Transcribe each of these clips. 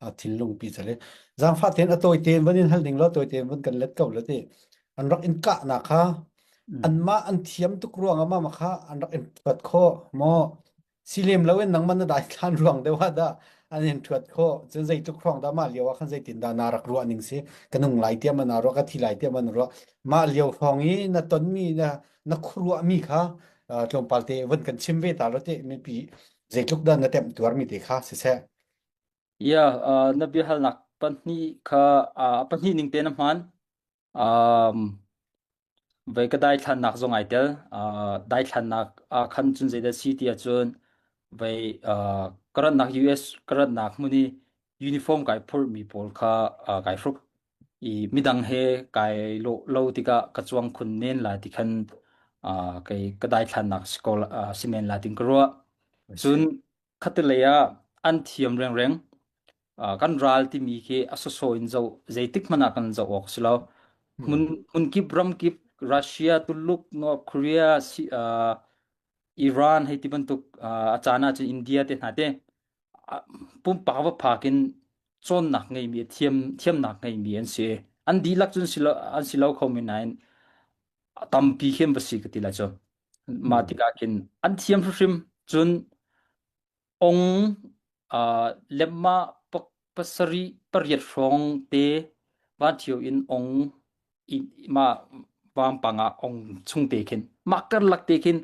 A thinlung pi chale. Zaangfah tein a tawi tein van in hal ding law tawi tein van kan let ko la ti. An rak in kah nak kha anmah an thiam tuk ruang ah mah kha an rak in thuat khawh maw si lem loin nangmah na daithlan ruang deuh ah dah an in thuat khawh cun zeitluk hrawng dah mah lio ah khan zeitin dah naa rak ruah ning si ka nung lai tiah ma naa ruah ka thi lai tiah ma na ruah mah lio hrawng i na tonmi na na khuaruahmi kha tlawmpal te van kan chim ve ta lo te mipi zeitluk dah na temh tuarmi te kha siseh Yeah, uh, na biahalnak pahnih kha uh, pahnih ning te na hman. Um, Vei ka daithlannak zong ai tel. Uh, daithlannak ah khan cun zeidah si ti ahcun vei uh, ka ratnak US ka ratnak hmun i uniform kai phurhmi pawl kha uh, kai hruk i midang he kai lawh lo tikah ka cuang khun men lai ti khan uh, kei ka daithlannak si ko uh, si men lai tin ka ruah. Cun khatilei ah an thiam rengreng. Uh, kan ral timi khi a sawsawh in zoh zeitik hmanh ah kan zoh awk si lo. Hmun hmun kip ram kip Russia, Tuluk, North Korea, si, uh, Iran hei ti bantuk uh, a caan ah cun India te hna te uh, pumpak va phak in cawnnak ngeimi thiam thiamnak ngeimi an si. An dihlak cun si lo an si lo kho men nain a tampi khin va si ka ti lai cu. Mah tikah khin an thiam hrimhrim cun ong uh, lemma pasarih pariat hrawng te vanṭhio in ong i mah vampang ah ong chung te khin mah karlak te khin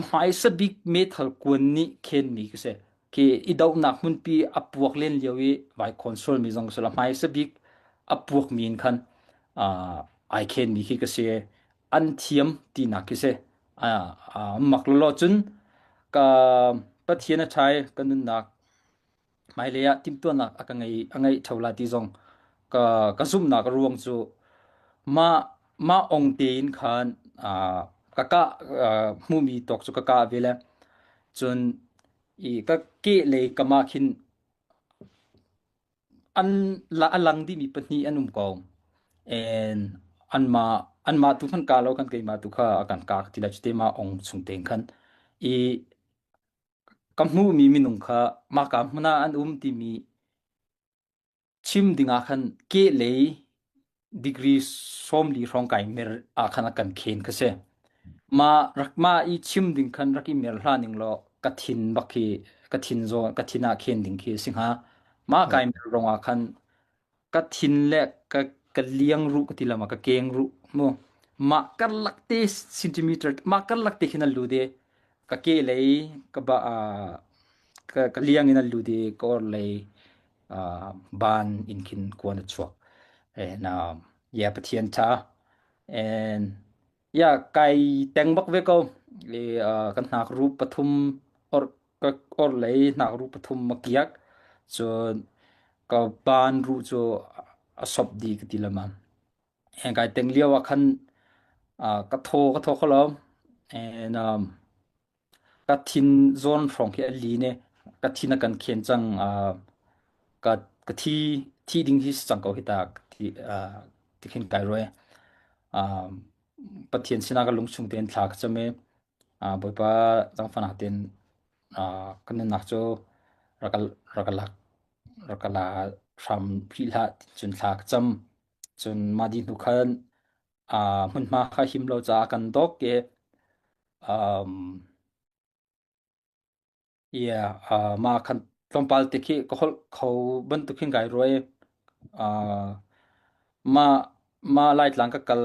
a hmaisa bik meithal kuan nih khenmi ka si. Khi i dohnak hmunpi a puak len lio i vai console mi zong ka si lo. Hmaisa bik a puakmi in khan uh, ai khenmi khi ka si. An thiam tinak khi si. Uh, uh, mak lawlaw cun ka Pathian a ṭha i ka nunnak hmailei ah timhtuahnak a ka ngei a ngeih ṭheo lai ti zong ka ka zumhnak a ruang cu mah mah ong tein khan uh, ka kah uh, hmuhmi tawk cu ka kah ve le cun i ka kehlei kam ah khin an la a lang dihmi pahnih an um ko and anmah anmah tu khan ka lo khan keimah tu kha a kan kak ti lai cu te mah ong chung tein khan i Ka hmuhmi minung kha mahka hmun ah an um timi chim dingah khan kehlei degree 40 hrawng kai mer ah khan a kan khen kha si. Mah rak mah i chim ding khan rak i mer hlah ning law ka thin bak khi ka thin zaw ka thin ah khen ding khi a si hnga. Mah kai mer rong ah khan ka thin le ka ka liang ruh ka ti lama ka keng ruh mu mah karlak te centimeter mah karlak te khin an lut i ka ke lei ka ba ka, ka liang in an lut i ka or lei ban in khin kuan a chuak and um, yeah pathian tha and yeah kai teng bak ve ko le kan hnak ru pathum or ka or lei hnak ru pathum makiak cun ka ban ruh cu a sop dih ka ti lengmang. And kai teng lio ah khan uh, ka thaw ka thaw kho lo. And um, ka thin zawn hrawng khi a lin i ka thin a kan khen cang. Uh, ka ka thi thi ding hi si cang ko hi ta ti uh, ti khin kai roi. Um, Pathian sinah ka lungchung tein thla ka cam i uh, Bawipa zangfahnak tein uh, ka nunnak cu rak ka rak ka lak rak ka la hram rih hlah cun thla ka cam. Cun mah dih hnu khan uh, hmunhma kha him lo caah kan dawk i um, yeah, uh, mah khan tlawmpal te khi ka holh kho bantuk hin kai ruai. Uh, mah mah Laitlang ka kal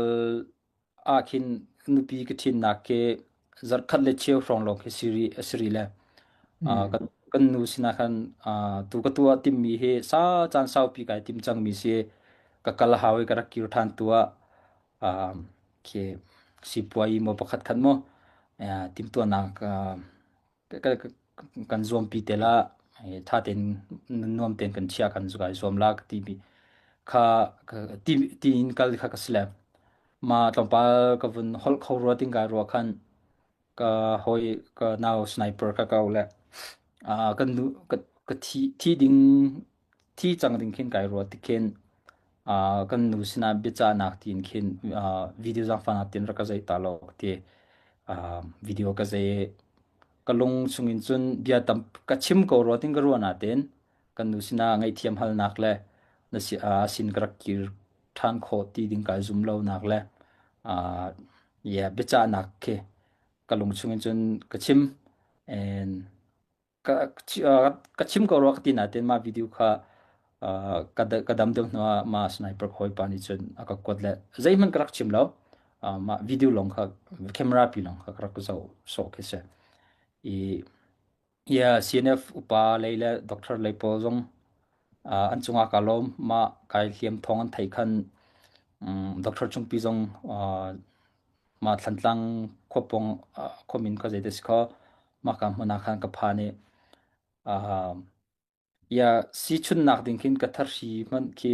ah khin nupi ka ṭhinnak khi zarhkhat le cheu hrawng lawng khi si rih a si rih le uh, kan kan nu sinah khan uh, tu ka tuah timmi hi sa caan saupi kai tim cangmi si ka kal hau i ka rak kir ṭhan tu ah um, khi sipuai maw pakhat khat maw uh, timhtuahnak uh, kan zuampi te la tha tein nuam tein kan chia kan zukai zuam la ka ti kha ti tiin kal kha ka si le ma tlawmpal ka vun holh kho rua ting kai rua khan ka hoi ka nau sniper ka kau le kan nu ka ka thi thi ding thi cang ding khin kai rua ti khin kan nu sinah biacahnak tiin khin video zaangfahnak tin rak ka zei ta lo ti video ka zei ka lung chungin cun bia tam ka chim ko rua tin ka ruah nain. Kan nu sinah ngaihthiam halnak le na si a sin ka rak kir ṭhan khawh ti ding kai zum lonak le uh, yeah, biachahnak khi ka lung chungin cun ka chim and ka ka chim ko rua ka ti nain mah video kha ka ka dam deuh hnu ah mah sniper hawipa nih cun a ka kuat le zeihmanh ka rak chim lo. Mah video lawng kha camera pi lawng kha ka rak zoh sawh khi si. I yeah, CNF upa lei le doctor lei pawl zong an cungah ka lawm. Mah kai hliam thawng an theih khan doctor Chungpi zong mah Thlantlang khuapawng khuamin kha zei te si kho mah ka hmun ah khan ka phan i ya si chunnak ding khin ka tharhri hmanh khi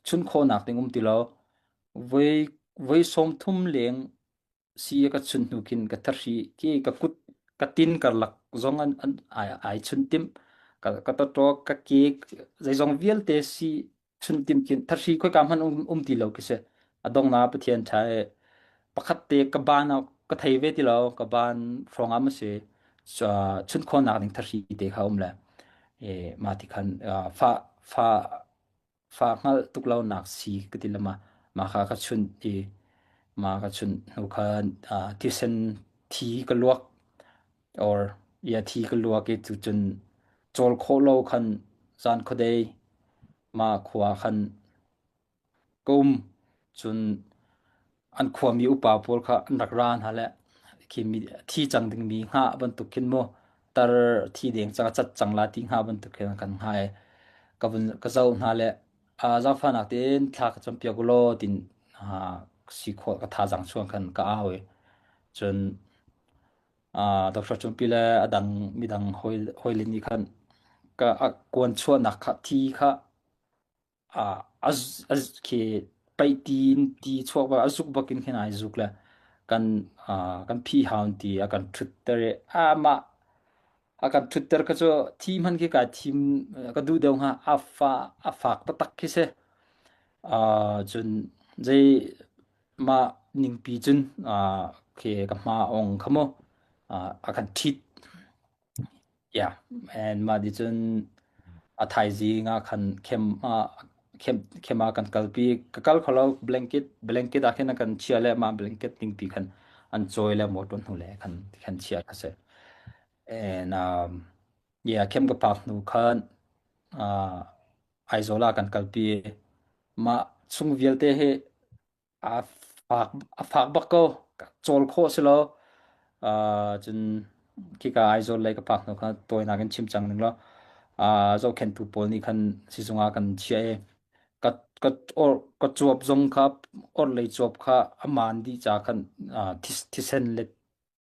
chun khawhnak ding um ti lo. Voi voi 30 leng si ka chun hnu khin ka tharhri khi ka kut ka tin karlak zong an an ai ai chun tim ka ka tawtawk ka ke zeizong vialte si chun tim khin tharhri khoika hmanh um, um ti lo khi si. A dongna Pathian ṭha e pakhat te ka ban ah ka thei ve ti lo ka ban hrawng ah ma si chun khawhnak ding tharhri te kha um le e ma ti khan fa fa fa hngalh tuk lo nak si ka ti lama ma kha ka chun i ma ka chun hnu khan thisen thi ka luak or ya thi ka luak i cu cun cawl khawh lo khan zan khuadei ma khua khan Ka um. Cun an khuami upa pawl kha an rak ra hna le khi mi thi cang dingmi hngah bantuk khin mu tar thi deng cang a cat cang la ti hnga bantuk khin an kan hngah i ka vun ka zoh hna le zaangfahnak tein thla ka campiak u law tin si khawh ka thazaang chuang khan ka au i cun Dr. Cungpi le a dang midang hawi hawile nih khan ka a kuan chuahnak kha thi kha a khi paih ti in ti chuak bak a zuk bak in khin ai zuk le kan kan phi haun ti a kan ṭhutter i amah a kan ṭhutter kha cu thi hman khi kai thim ka duh deuh hnga a fa a fak taktak khi si. Cun zei mah ningpi cun khi ka hma ong kha mu a kan ṭhit. Yeah, and mah ti cun a thaizing ah khan khem ah khem khem ah kan kalpi. Ka kal kho lo blanket blanket ah khin a kan chia le mah blanket ningpi khan an cawi le motor hnu le khan khan chia kha si. And yeah, khem ka phak hnu khan uh, Aizawl ah kan kalpi. Mah chung vialte hi a fak a fak bak ko. Cawl khawh si lo. Cun khika Aizawl lei ka phak hnu kha tawinak in chim cang ning law zohkhenhtu pawl nih khan sizung ah kan chiah i ka ka or ka cuap zong kha orhlei cuap kha a maan dih ca khan thisen le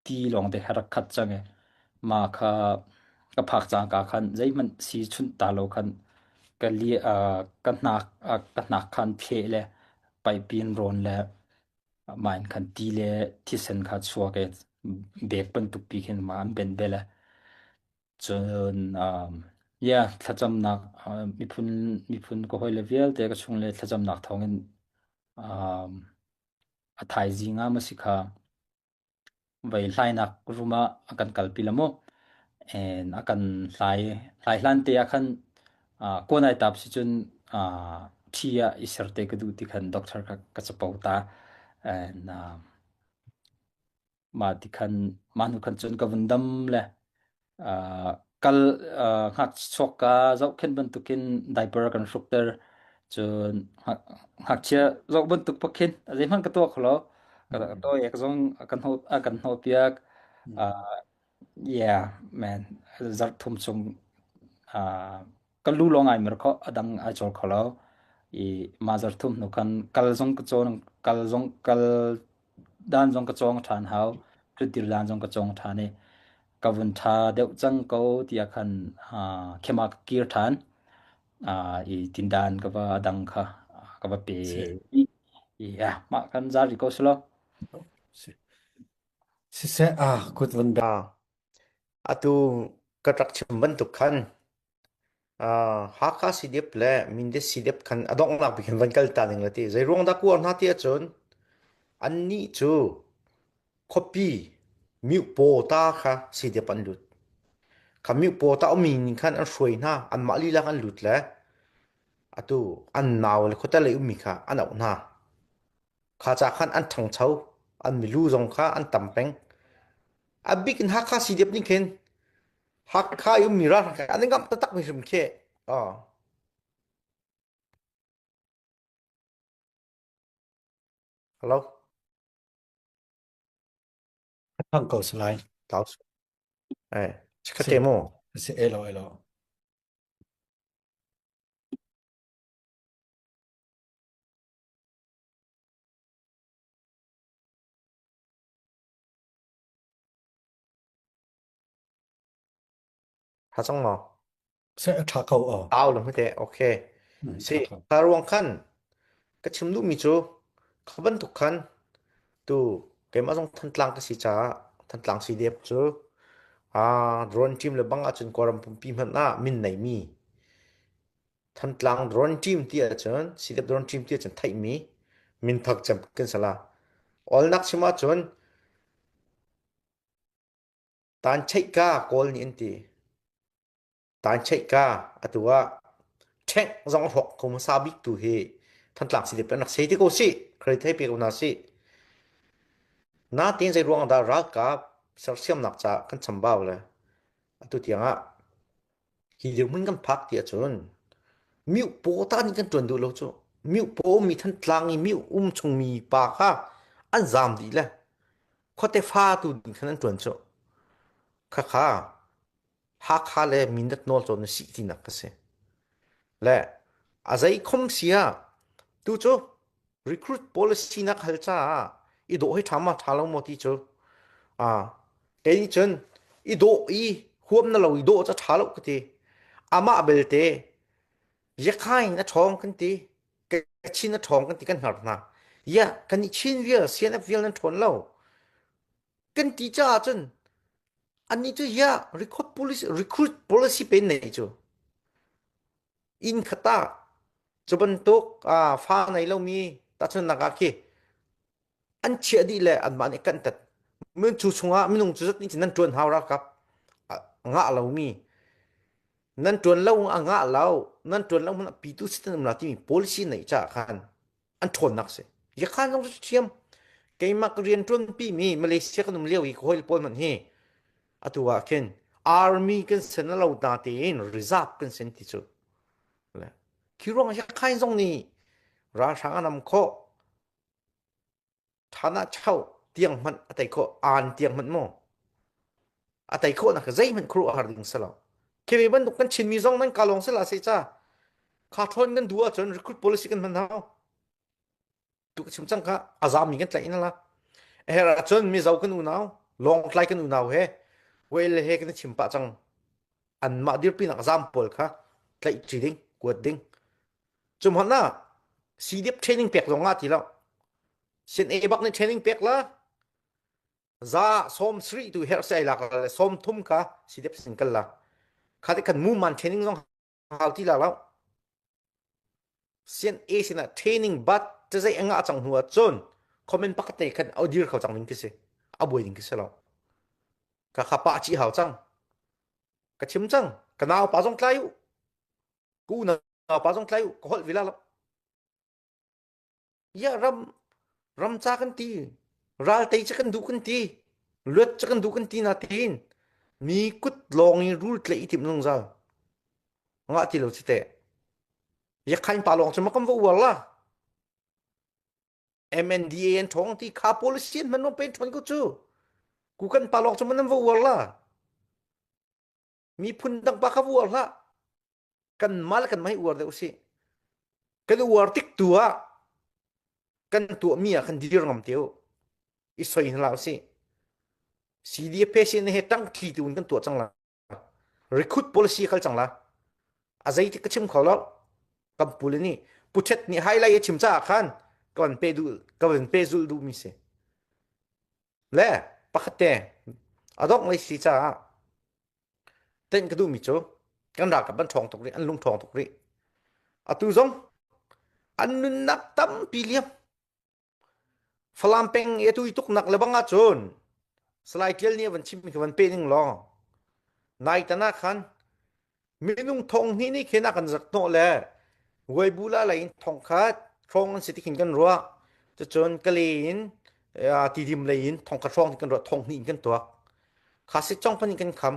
ti lawng te kha rak khat cang i mah kha ka phak cangka khan zeihmanh si chunh ta lo khan ka li ka hnak ka hnak khan thleh le paipin rawn le mah in khan ti le thisen kha chuak i bek bantuk pi khin ma an ben bel cun yeah thlacamnak miphun miphun ka hawile vialte ka chung le thlacamnak thawngin a thaizing ah ma si kha Vei hlainak room ah a kan kalpi la mu. And a kan hlai hlai hlan te ah khan kawn ai tap si cun thi ah i ser te ka duh ti khan doctor kha ka capo ta. And mah ti khan mah hnu khan cun ka vun dam le kal ngakchuak ka zohkhenh bantukin diaper kan hrukter. Cun ngakchia zoh bantuk bak khin zeihmanh ka tuah kho lo. Ka tawi zong a kan hnawh a kan hnawhpiak. Yeah man zarh thum chung ka lu lawng ai mer kho a dang ai cawl kho lo. I mah zarh thum hnu khan kal zong ka cawn kal zong kal dan zong ka cawng ṭhan hau. Thutdir dan zong ka cawng ṭhan i ka vun ṭha deuh cang ko tiah khan khema ka kir ṭhan. I tindan ka va dang kha ka va pe i mah kan za ri ko silo. Siseh ah kut van Atu ka rak chim bantuk khan Hakha CDF le Mindat CDF khan a donghnak bik hin van kal ta ning la ti. Zei ruang dah kuar hna ti ahcun annih cu khuapi miopaw ta kha CDF an lut. Kha mi paw ta ummi ning khan an hruai hna anmah lila an lut le atu an nau le khuate lei ummi kha an auh hna. Kha ca khan an ṭhangcho an milu zong kha an tam peng. A bik in Hakha CDF nih khin Hakha i ummi ralhrang kha an i ngamh taktak mi hrim khi. Oh. Hello. Thang ko salai. Tau. Eh, chikhate mo. Si elo elo. Tha cang maw? Se tha ko o. Tau lo hmete. Okay. Si, ka ruang khan ka chim duhmi cu kha bantuk khan tu keimah zong Thantlang ka si caah Thantlang CDF cu ah drone team le bang ahcun Kawlram pumpi hmanh ah min neimi Thantlang drone team ti ahcun CDF drone team ti ahcun theihmi minthak cem kan si la. Olnak chim ahcun Tancheihka Kawl nih an ti. Tancheihka atu ah ṭhengh zong a hrawk kho hmasa bik tu hi Thantlang CDF an rak sei ti ko sih. Credit hei pe ko hna sih. Natein zei ruang dah ralkap sersiamnak caah kan chambau le atu tiang ah hi dirhmun kan phak ti ahcun miu paw ta nih kan ṭuan duh lo cu. Miu paw mi Thantlang i miu um chungmi pa kha an zaam dih le khuate fa tu ding khan an ṭuan cu. Khakha Hakha le Mindat nawl cawn na si tinak ka si. Le a zei khom si ah tu cu recruit policy nak hal caah i dawh hi ṭha ma ṭha lo maw ti cu ah kei nih cun i dawh i huam na lo i dawh ca ṭha lo ka ti. Amah belte Yakhain a ṭhawng kan ti. Kachin a ṭhawng kan ti kan hngar hna. Ya kan i Chin vial CNF vial nan ṭhawn lo. Kan ti caah cun annih cu ya recruit policy recruit policy pen nei cu inn khat ah cu bantuk ah fa nei lomi tahchunhnak ah khi an chiah dih le anmah nih kan tat mun cu chungah minung cu zat nih nan ṭuan hau ralkap ngah lomi nan ṭuan lo a ngah lo nan ṭuan lo hmanh ah pitu sit an um la timi policy neih caah khan an ṭhawnnak si. Yakhan zong cu thiam. Keimah ka rian ṭuanpi mi Malaysia kan um lio i ka hawile pawl hmanh hi atu ah khin army kan sen lo na tein reserve kan sen ti cu. Khi ruang Yakhain zong nih ralhrang an am khawh thana chau tiang hmanh a tei khawh aan tiang hmanh maw a tei khawh nak zeihmanh khuaruah har ding si lo khi ve bantuk kan Chinmi zong nan ka lawng sila se ca kha thawn kan duh ahcun recruit policy kan hman hau tu ka chim cang kha a zami kan tlaih in la her ahcun Mizo kan unau Lawngtlai kan unau he Well he kan chim pah cang anmah dirpinak zam pawl kha tlaih ṭi ding kuat ding Cumhon ah CDF training pek zong ah ti lo. Sin A bak nih training pek la za som sri tu her sai lak le som thum kha CDF sin kal la. Kha te kan movement training zong hau ti la lo. Sian A sin ah training bat te zei anga chang hnu ah cun comment pakhat te khan au dir kho chang ding khi si. A buai ding khi si lo. Ka kha pa chi hau chang. Ka chim chang. Ka nau pa zong tlai u. Ku na pa zong tlai u ka holh vila lo ya ram ram ca kan ti ral tei ca kan duh kan ti luat ca kan duh kan ti na tin mi kut lawng in rul tlei i tim zungzal ngah ti lo ci te yakhain pa lawng cu ma kan va uar la MNDA an ṭhawng ti kha policy an hman pen ṭhawn ko cu ku kan pa lawng cu man an va uar la miphun dang pa kha va uar hlah kan mal kan mah hi uar deuh usih kan uar tik tu ah kan tuahmi ah kan dir ngam te u i soi hna usih CDF sin he tang thli tu in kan tuah cang la recruit policy kal cang la a zei tik ka chim kho lo kan pul nih puchet nih highlight a chim caah khan ka van pe duh ka van pe zul duh mi si le pakhat te adok lei si caah Tenh ka duhmi cu kan ralkap an ṭhawng tuk rih, an lung ṭhawng tuk rih. Atu zong an nunnak tampi liam. Falam peng i atu i tuknak le bang ahcun Salai Tial nih a van chimmi kha van pe ning law. Nai tan ah khan minung thong hnih nih khin a kan zat hnawh le Vuaibula lei in thong khat hrawng an si ti khin kan ruah. Cucun Kale in Tidim lei in thong khat hrawng kan ruah thong hnih in kan tuak. Kha si chong pan in kan kham.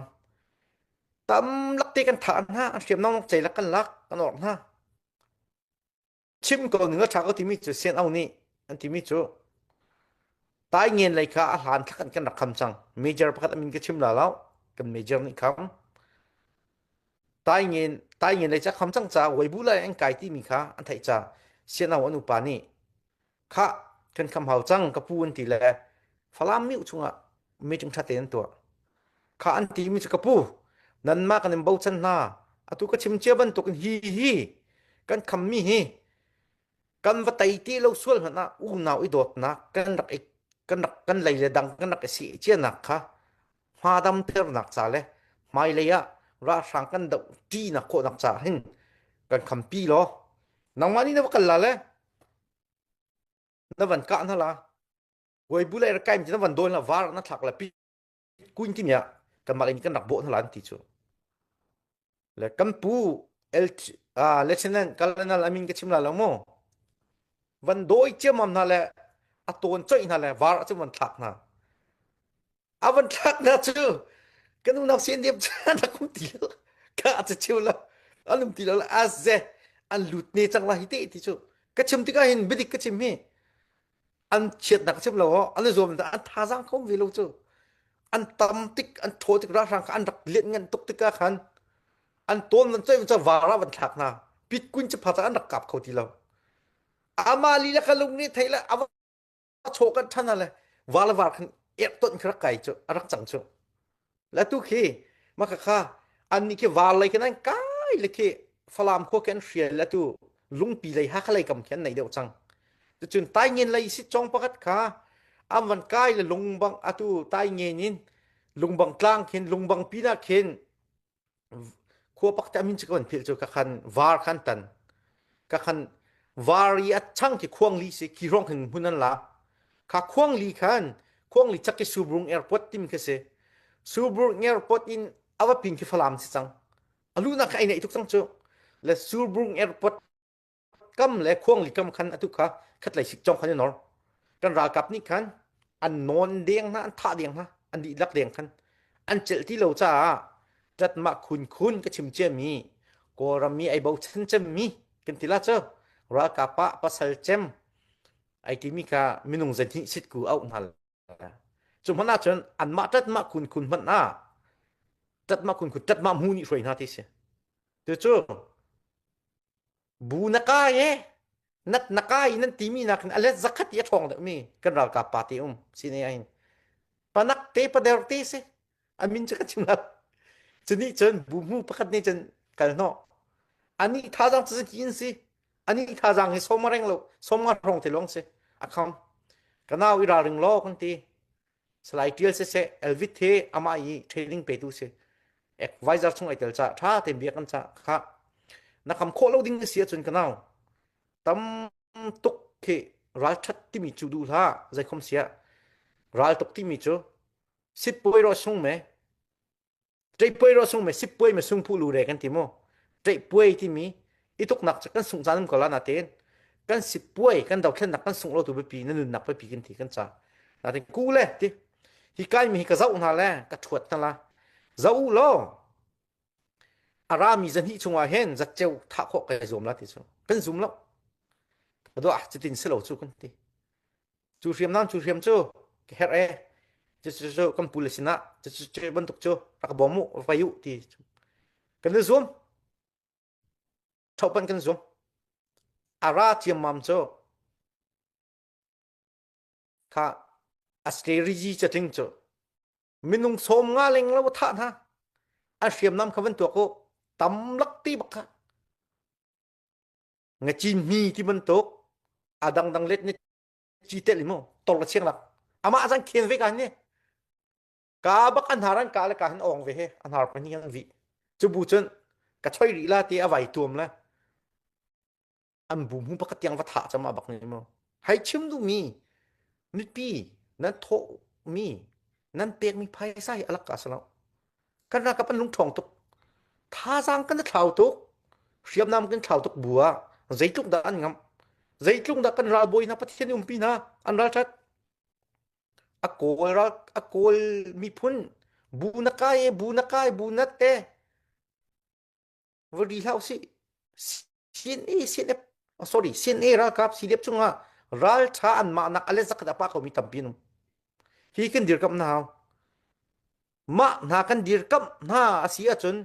Tam lak te kan thah hna, an hriamnam cei lak kan lak, kan orh hna. Chim ko ning a ṭha ko timi cu Sian Aung nih an timi cu Taingen lei kha a hlan thlak in kan rak kham cang. Major pakhat a min ka chim la lo. Kan major nih kham. Taingen Taingen lei ca kham cang ca Weibu lai an kai timi kha an theih ca Sian Aung an upa nih kha kan kham hau cang ka pu an ti le Falam miu chungah meeting ṭha tein an tuah. Kha an timi cu ka pu nanmah kan in bochan hna atu ka chim cia bantukin hi hi kan khammi hi kan va tei ti lo sual hmanh ah unau i dawtnak kan rak i kan rak kan lei le dang kan rak i si cianak kha hma damternak ca le hmailei ah ralhrang kan doh ṭinak khawhnak ca hin kan khampi law nangmah nih na va kal la le na van kah hna la Weibu le rak kai na van dawi na var na thlak le pi kuin timi ah kanmah in kan rak bawh hna la an ti cu. Le kan pu L ah Lieutenant Colonel amin ka chim la lo mu. Van dawi ciammam hna le a tawn coih hna le var cu van thlak hna. A van thlak hna cu kan unau CNDF chan a kum ti lo. Ka a cheu lo. An um ti lo a ze an lut ne cang la hi te ti cu. Ka chim tikah hin biadik ka chim hi. An chiatnak chim lo an i zuam an thazaang kho ve lo cu an tam tik an thaw tik ralhrang kha an rak lian ngan tuk tikah khan an tawn van choi van var ah van thlak hna pit kun chi pha an rak kap kho ti lo ama li la ka lung nih thei la ava chaw kan than le var le var khan ek ton kha rak kai cu a rak cang cu La tu khi maka kha an nih khi var lei khin an kai le khi Falam khua khi an hrial le tu lungpi lei Hakha lei kam khi an nei deuh cang. Cucun Taingen lei si chong pakhat kha an van kai le lungbang atu Taingen in lungbang tlang khin lungbang pinah khin khua pakhat amin cu ka van philh cu ka khan var khan tan ka khan var i a chang khi khuang li si khi rong hin hmun an la kha khuang li khan khuang li chak ki Subrung airport tim khi si Subrung airport in awa pin khi Falam si cang alu nak kha ai nei tuk cang cu le Subrung airport kam le khuangli kam khan atu kha khatlei sik cong khan i nor kan ralkap nih khan an nawn deng hna an thah deng hna an dihlak deng khan an celh ti lo caah ṭatmah khun khun ka chim ciami Kawlram mi ai bochan cemmi kan ti la cu ralkap ah pasal cem ai timi kha minung zahnih sitku auh hna cu hmanh ahcun anmah ṭatmah khun khun hmanh ah ṭatmah khun khun ṭatmah mu nih hruai hna ti si tu cu Bu na kai e nat na kai nan timi nakin a let zakhat i a ṭhawng deuhmi kan ralkap pa te um sine ahin panak te pader te si a min cu ka chim lo cunih cun bu hmu pakhat nih cun kal hnawh ani thazaang cu ki in si ani thazaang hi som reng lo som nga rong te lawng si a kham ka nau i ralring law kan ti Salai Tial siseh Elvit he amah i training petu si advisor chung ai tel ca tha tein bia kan ca kha na kham khawh lo ding si ahcun ka nau tam tuk khi ralthat timi cu duh hlah zeikhom sia ral tuk timi cu sit puai ro sung me Ṭeihpuai ro sung me sippuai me sungphu lu re kan ti mu. Ṭeihpuai timi i tuknak cu kan sungh caan um ko la natein kan sippuai kan dothlennak kan sungh lo tu biapi na nunnak biapi kan ti kan ca. Natein ku le ti hi kai mi hi ka zoh hna le ka ṭhuat hna la. Zoh u law a rami zahnih chungah hin zatceu thah khawh kai zuam la ti cu kan zum lo. Ka dawh cutin si lo cu kan ti. Cu hriamnam cu hriam cu ka herh e cu cu cu kan pu le sinah cu cu cu bantuk cu rak bawm u vai u ti kan i zuam ṭhopan kan zuam a ra ciammam cu kha a strategy catling cu minung sawm nga leng lo thah hna an hriamnam kha van tuak u tam lak ti bak kha Ngacin hmi ti bantuk a dangdang let ni ci tel mu tor la chiang lak amah zan khen ve ka ni ka bak an har an ka le ka han ong ve he an har pa ni an vi chu bu chun ka choi ri la ti a vai tuam la an bu mu pakhat tiang va tha chama bak ni mu hai chim du mi mipi nan tho mi nan pek mi phaisa hi alak ka salo. Kan ralkap an lungṭhawng tuk. Thazaang kan i thlau tuk. Hriamnam kan thlau tuk bu ah zeitluk dah an ngamh. Zeitluk dah kan ralbawi hna Pathian nih umpi hna an ralṭhat. A kawl ral a kawl miphun bu na kai e bu na kai bu na te va ri hlah usih. CNA CNF oh, sorry CNA ralkap CDF chungah ralṭha anmah nak ale zakhat a pa khomi tampi an um. Hi kan dirkamh na hau. Mah hna kan dirkamh hna a si ahcun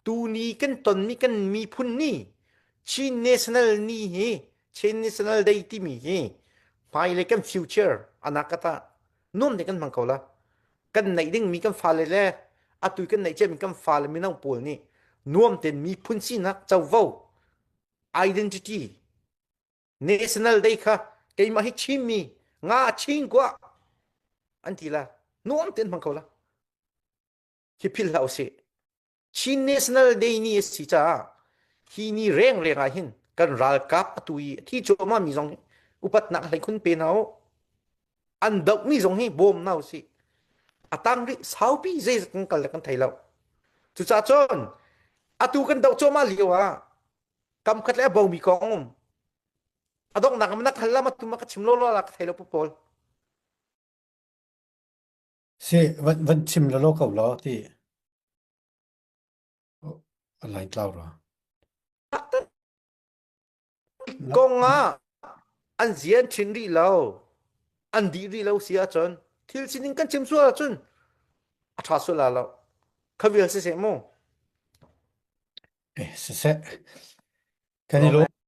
tuni kan tonmi kan miphun ni Chin National Ni hi Chin National Day timi hi hmailei kan future anakata nuam te kan hmang ko la. Kan neih dingmi kan fale le atu kan neih ciami kan fale mino pawl nih nuam tein miphun sinak covo identity National Day kha keimah hi Chinmi nga Chin kua an ti la nuam tein hmang ko la hi philh hlah usih Chin National Day ni a si caah hi ni reng reng ah hin kan ralkap atu i thi cuahmah mi zong upatnak hlei khun pe hna u an doh mi zong hi bawm hna usih a tang rih saupi zeizat kan kal le kan thei lo cucaah cun atu kan doh cuahmah lio ah kam khat le a bomi kong um a donghnak ah na khal la ma tu ma ka chim lo lo la ka thei lo pu pawl Si van van chim la lo ko law ti an lai tlau ra. Kong ah an zian chin rih lo an dih rih lo si ahcun thil sining kan chim sual ahcun a ṭha sual la lo khavial siseh mu Eh siseh kan i lawm.